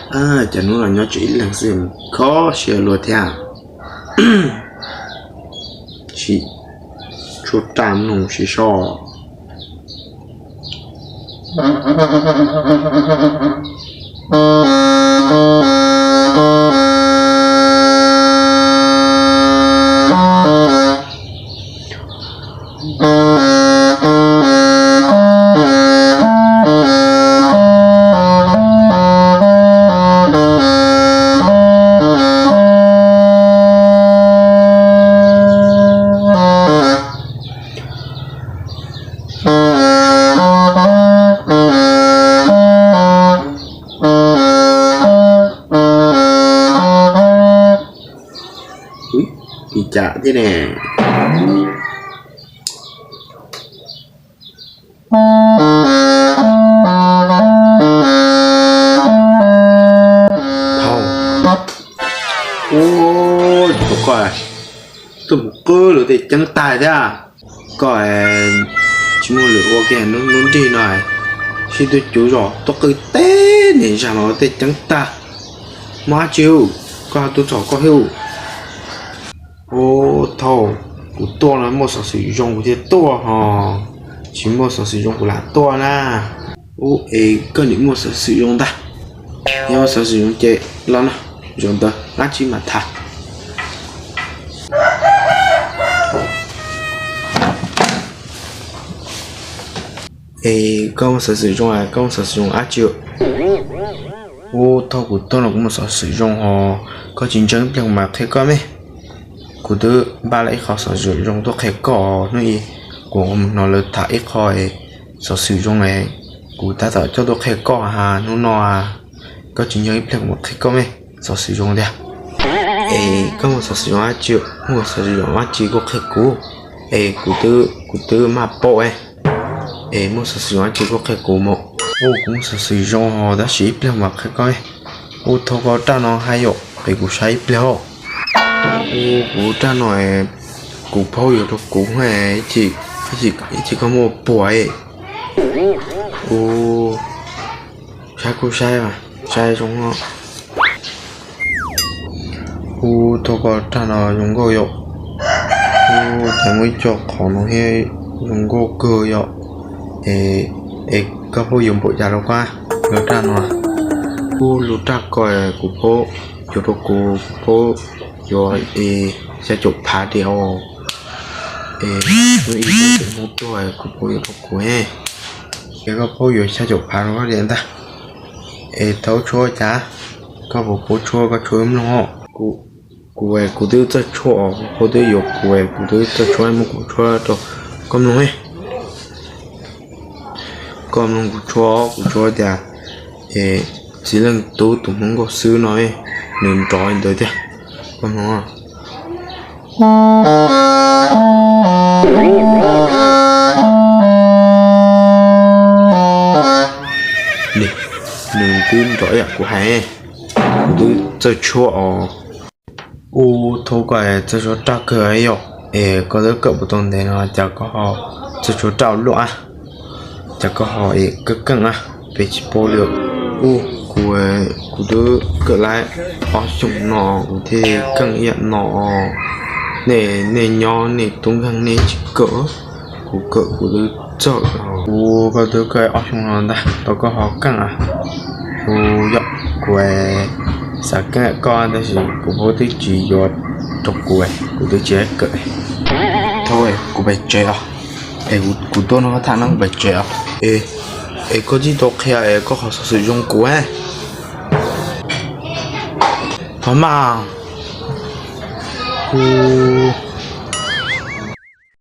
Cas hnub no nyob tsev ib leeg xwb, kho siab luag thiab. Sim tshuab raj mloog sib so. Ua li cas thiab ne? Ua, tus koj tuaj mus qw luag tej ceeb tag thiab. Koj tsis muaj lwm ua kiag, hnub nrig no sib tw cuv zos tuaj qw teb niam zag los tej ceeb tag. Muaj dab tsi, koj tuaj txog koj thiab. Ua, thaum kuv tuaj no muaj xov xwm zoo kuv thiaj tuaj ho, tsis muaj xov xwm zoo kuv lam tuaj na. Ua, es koj nim muaj xov xwm zoo ntag. Yog muaj xov xwm zoo ces los no, zaum ntawd dab tsi mam tham. Es koj muaj xov xwm zoo, koj muaj xov xwm zoo dab tsi? Ua, thaum kuv tuaj no kuv muaj xov xwm zoo ho, koj tsis ntseeg ib pliag kuv mam qhia koj me. Kuv twb npaj lawm ib qho xov xwm zoo tuaj qhia koj hnub ib, kuv mus hnov lawv tham ib qho xov xwm zoo es kuv tab tom coj tuaj qhia koj ha hnub no. Koj tsis ntseeg ib pliag kuv mam qhia koj me xov xwm zoo tiag. Es koj muaj xov xwm zoo dab tsi? Muaj xov xwm zoo dab tsi koj qhia kuv. Es kuv twb, kuv twb maj paub. Es muaj xov xwm zoo dab tsi koj qhia kuv mas. Ua, kuv muaj xov xwm zoo ho tab sis ib pliag mam qhia koj. Ua, thaum koj raj no hais yom, qhia kuv saib ib pliag os. Ua, kuv raj no kuv phaub yuav rau kuv, ib chim koj muaj puas. Ua, saib kuj saib, saib zoo. Ua, thaum koj raj no zoo nkauj yom. Ua, cas muaj ib co qhov no thiab zoo nkauj kawg yom. Es koj phaub yuav npaum cas rau koj lub raj no? Ua, lub raj ko kuv phaub yuav rau kuv, kuv phaub yuav xya caum phav diam os. Es hnub ib tus Hmoob tuag kuv phaub yuav rau kuv. Es koj phaub yuav xya caum phav rau koj diam ntag. Es thaum tshuab cas, koj puas paub tshuab, koj tshuab mloog os. Kuv, kuv twb txawj tshuab os, kuv phaub twb yuav kuv, kuv twb txawj tshuab, muab kuv tshuab rau koj mloog. Koj mloog kuv tshuab, kuv tshuab tias, es txiv leej tub tus Hmoob nkauj xwb no, nws nrov li ntawd tiag. Koj mloog. Nws twb nrov ib yam kuv hais, kuv twb txawj tshuab os. Ua, thaum koj txawj tshuab raj kawg yom, es koj twb kawm puas tau ntev no cas koj ho txawj tshuab raj ua luaj, cas koj ho es keej keej a, peb tsis paub li. Ua, kuv, kuv twb kawm lawm ob xyoos no kuv thiaj keej ib yam no. Nej, nej nyob nej tub nkeeg nej tsis kawm, kuv kawm kuv twb txawj. Ua, koj twb kawm ob xyoos no ntag tau koj ho keej a. Ua, yog kuv xav keej koj tab sis kuv phaub twb tsis yuav rau kuv, kuv twb tsis kawm. Thaum kuv pais tsev os, es kuv tuaj no tham no kuv pais tsev os. Es koj tsis tau qhia es koj qhov xov xwm zoo kuv. Thov maj. Ua,